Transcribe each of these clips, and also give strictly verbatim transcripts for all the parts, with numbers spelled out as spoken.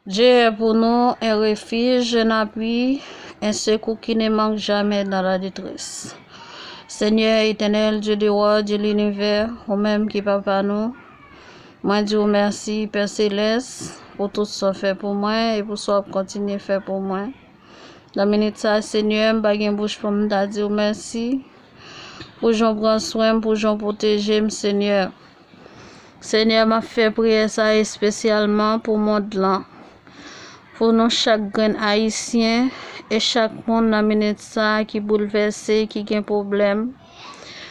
Dieu est pour nous un refuge, un appui, un secours qui ne manque jamais dans la détresse. Seigneur éternel, Dieu des rois, Dieu de l'univers, ou menm ki papa nou, mwen di w mèsi, Pè Selès, pou tout sa w fè pou mwen e pou sa w ap kontinye fè pou mwen. Nan minit sa, Senyè, m pa gen bouch pou m ta di w mèsi pou jan w pran swen m, pou jan w pwoteje m, Senyè. Senyè, m ap fè priyè sa espesyalman pou mond lan, pou nou chak grenn Ayisyen e chak moun nan minit sa ki boulvèse, ki gen pwoblèm,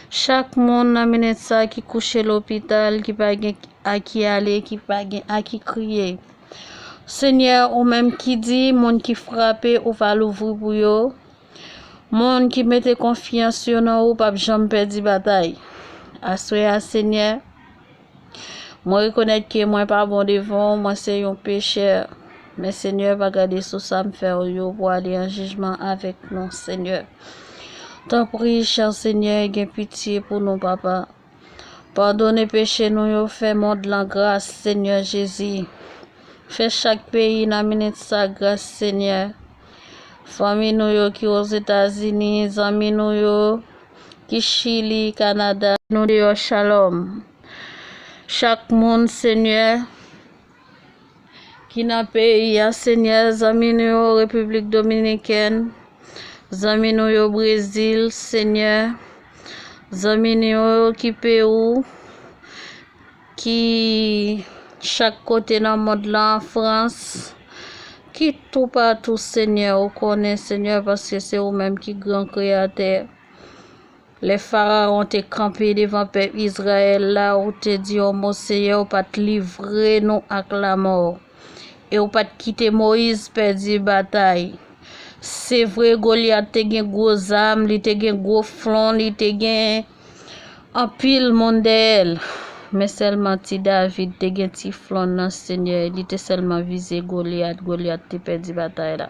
chak moun nan minit sa ki kouche lopital, ki pa gen a ki ale, ki pa gen a ki kriye. Senyè, ou menm ki di, moun ki frape, ou va louvri pou yo. Moun ki mete konfyans yo nan ou p ap janm pèdi batay. Aswè a, Senyè, mwen rekonèt ke mwen pa bon devan w, mwen se yon pechè. Men, Senyè, pa gade sou sa m fè w yo pou ale an jijman avèk nou, Senyè. Tanpri, chè Senyè, gen pitye pou nou, Papa. Padone peche nou yo, fè mond lan gras, Senyè Jezi. Fè chak peyi nan minit sa gras, Senyè. Fanmi nou yo ki Ozetazini, zanmi nou yo ki Chili, Kanada, nou deyò, shalom. Chak moun, Senyè, ki nan peyi a, Senyè, zanmi nou yo Repiblik Dominikèn, zanmi nou yo Brezil, Senyè, zanmi nou yo ki Pewou, ki chak kote nan mond lan, Frans, ki toupatou, Senyè, ou konnen, Senyè, paske se ou menm ki gran kreyatè. Lè Farawon te kanpe devan pèp Izrayèl la, ou te di yon mo, Senyè, ou pa t livre nou ak lamò. E ou pa t kite Moyiz pèdi batay. Se vre, Golyat te gen gwo zam, li te gen gwo flon, li te gen anpil moun dèyè l. Men sèlman ti David te gen ti flon nan, Senyè, li te sèlman vize Golyat, Golyat te pèdi batay la.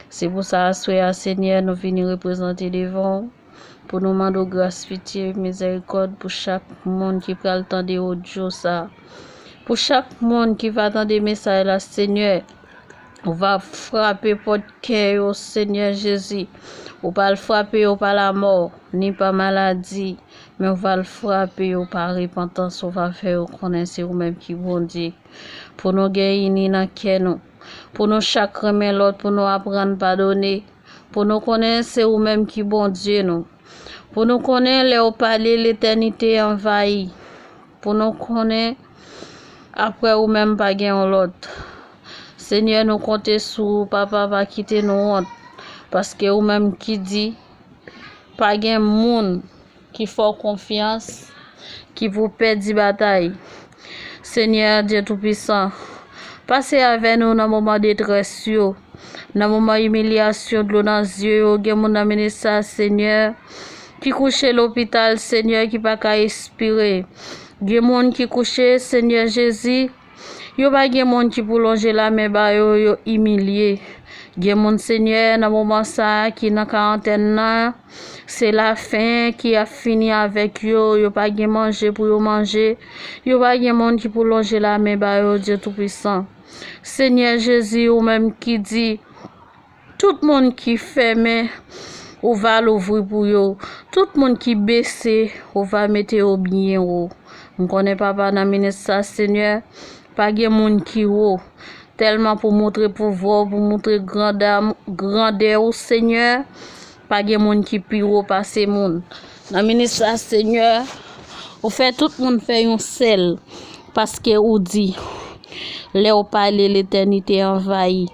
Se pou sa, aswè a, Senyè, nou vini reprezante devan w, pou nou mande w gras, pitye, mizèrikòd pou chak moun ki pral tande odyo sa. Pou chak moun ki va tande mesaj la, Senyè, ou va frape pòt kè yo, Senyè Jezi. Ou pa l frape yo pa lamò, ni pa maladi, men ou va l frape yo pa repantans, ou va fè yo konnen se ou menm ki Bondye. Pou nou gen ini nan kè nou, pou nou chak renmen lòt, pou nou aprann padone, pou nou konnen se ou menm ki Bondye nou, pou nou konnen lè w pale, letènite anvayi, pou nou konnen apre ou menm pa gen yon lòt. Senyè, nou konte sou ou, Papa, pa kite nou wont, paske ou menm ki di, pa gen moun ki fè w konfyans, ki pou pèdi batay. Senyè Dye Toupisan, pase avè nou nan moman detrès yo, nan moman imilyasyon, dlo nan zye yo. Gen moun nan minit sa, Senyè, ki kouche lopital, Senyè, ki pa ka espire. Gen moun ki kouche, Senyè Jezi, yo pa gen moun ki pou lonje lamen ba yo, yo imilye. Gen moun, Senyè, nan moman sa a ki nan karantèn nan, se lafen ki ap fini avèk yo, yo pa gen manje pou yo manje, yo pa gen moun ki pou lonje lamen ba yo, Dye Toupisan. Senyè Jezi, ou menm ki di, tout moun ki fèmen, ou va louvri pou yo. Tout moun ki bese, ou va mete yo byen wo. M konnen, Papa, nan minit sa, Senyè, pa gen moun ki wo. Tèlman pou moutre pouvwa w, pou moutre grandam-, grandè w, Senyè, pa gen moun ki pi wo pase moun. Nan minit sa, Senyè, ou fè tout moun fè yon sèl, paske ou di, lè w pale, letènite anvayi.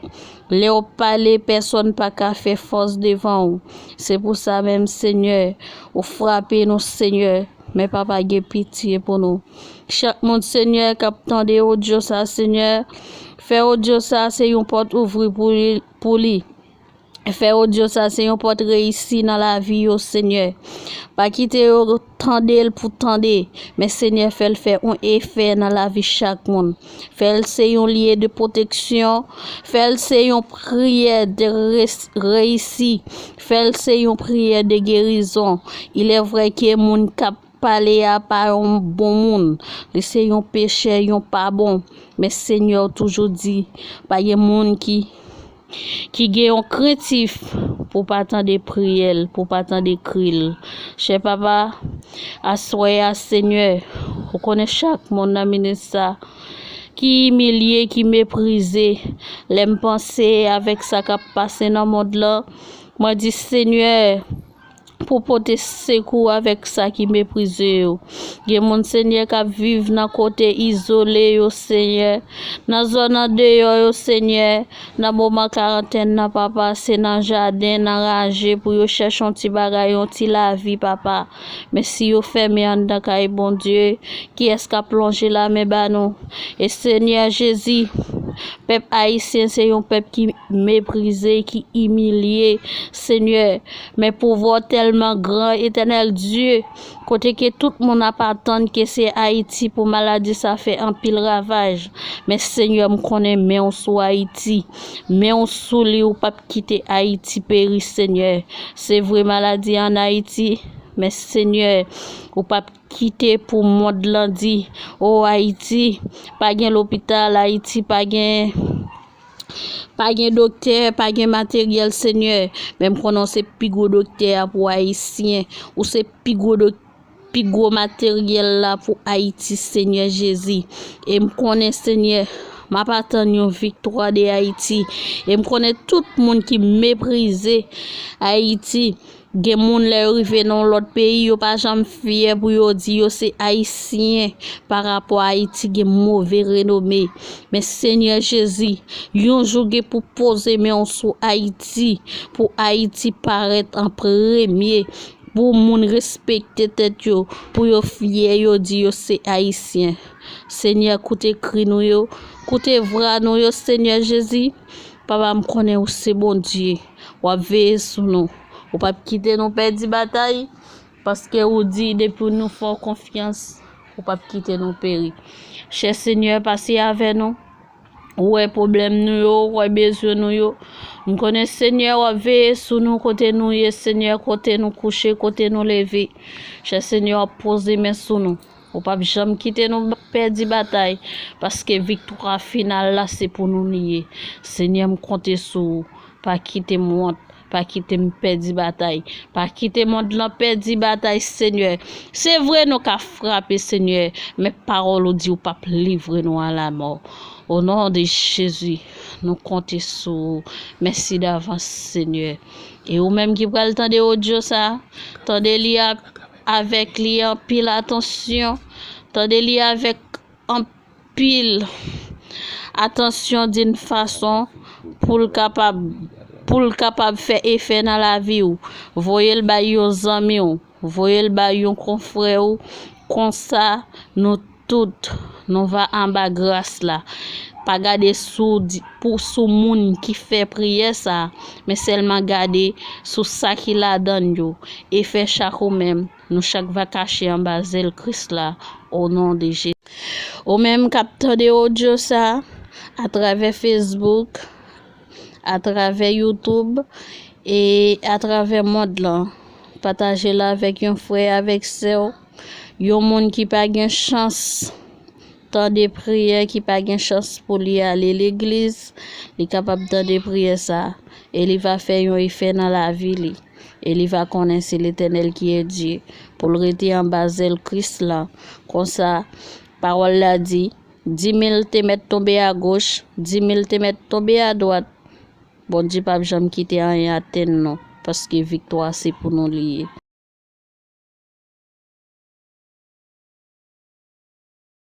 Lè w pale, pèsonn pa ka fè fòs devan w. Se pou sa menm, Senyè, ou frape nou, Senyè, men Papa, gen pitye pou nou. Chak moun, Senyè, k ap tande odyo sa, Senyè, fè odyo sa se yon pòt ouvri pou li, pou li. Fè odyo sa se yon pòt reyisi nan lavi yo, Senyè. Pa kite yo tande l pou tande, men, Senyè, fè l fè yon efè nan lavi chak moun. Fè l se yon lye de pwoteksyon. Fè l se yon priyè de res-, reyisi. Fè l se yon priyè de gerizon. Il est vrai ke moun k ap pale a pa yon bon moun. Li se yon pechè, yon pa bon. Men Senyè, w toujou di, pa gen moun ki, ki gen yon krentif pou pa tande priyè l, pou pa tande kri l. Chè Papa, aswè a, Senyè, ou konnen chak moun nan minis sa ki imilye, ki meprize. Lè m panse avèk sa k ap pase nan mond lan, mwen di, Senyè, pou pote sekou avèk sa ki meprize yo. Gen moun, Senyè, k ap viv nan kote izole yo, Senyè, nan zòn andeyò yo, Senyè, nan moman karantèn nan, Papa, se nan jaden, nan raje pou yo chèche yon ti bagay, yon ti lavi, Papa. Men si yo fèmen anndan kay Bondye, kiyès k ap lonje lamen ba nou? E Senyè Jezi, pèp ayisyen se yon pèp ki meprize, ki imilye, Senyè. Men pouvwa w tèlman gran, Etènèl Dye, kote ke tout moun ap atann ke se Ayiti pou maladi sa fè anpil ravaj. Men Senyè, m konnen men w sou Ayiti, men w sou li, ou p ap kite Ayiti peri, Senyè. Se vre, maladi an Ayiti, men Senyè, ou p ap kite pou mond lan di, o, Ayiti pa gen lopital, Ayiti pa gen, pa gen doktè, pa gen materyèl, Senyè. Men m konnen w se pi gwo doktè a pou Ayisyen. Ou se pi gwo dok-, pi gwo materyèl la pou Ayiti, Senyè Jezi. E m konnen, Senyè, m ap atann yon viktwa de Ayiti. E m konnen tout moun ki meprize Ayiti, gen moun, lè yo rive nan yon lòt peyi, yo pa janm fyè pou yo di yo se Ayisyen, pa rapò Ayiti gen move renome. Men Senyè Jezi, yon jou gen pou poze men w sou Ayiti, pou Ayiti parèt an premye, pou moun respekte tèt yo, pou yo fyè, yo di yo se Ayisyen. Senyè, koute kri nou yo, koute vwa nou yo, Senyè Jezi. Papa, m konnen ou se Bondye, w ap veye sou nou. Ou p ap kite nou pèdi batay, paske ou di depi nou fè w konfyans, ou p ap kite nou peri. Chè Senyè, pase avè nou. Ou wè pwoblèm nou yo, ou wè bezwen nou yo. M konnen, Senyè, w ap veye sou nou kote nou ye, Senyè, kote nou kouche, kote nou leve. Chè Senyè, w ap poze men sou nou. Ou p ap janm kite nou ba-, pèdi batay, paske viktwa final la se pou nou li ye. Senyè, m konte sou ou. Pa kite m wont, pa kite m pèdi batay, pa kite mond lan pèdi batay, Senyè. Se vre, nou ka frape, Senyè, men pawòl ou di ou p ap livre nou a lamò. O non de Jezi, nou konte sou ou. Mèsi davans, Senyè. E ou menm ki pral tande odyo sa, tande li a-, avèk li anpil atansyon, tande li avèk anpil atansyon, d'une façon pou l kapab, pou l kapab fè efè nan lavi w. Voye l bay yon zanmi w, voye l bay yon konfrè w. Konsa, nou tout, nou va anba gras la. Pa gade sou di-, pou, sou moun ki fè priyè sa, men sèlman gade sou sa ki ladan yo, e fè chak ou menm. Nou chak va kache anba zèl Kris la, o non de Jezi. Ou menm k ap tande odyo sa, atravè Facebook, atravè YouTube, e atravè mond lan, pataje l avèk yon frè, avèk sè w, yon moun ki pa gen chans tande priyè, ki pa gen chans pou li ale legliz, li kapab tande priyè sa, e li va fè yon efè nan lavi li, e li va konnen se Letènèl ki e Dye, pou l rete anba zèl Kris lan. Konsa, pawòl la di, di mil te mèt tonbe agoch, di mil te mèt tonbe adwat, Bondye p ap janm kite anyen atenn nou, paske viktwa se pou nou li ye.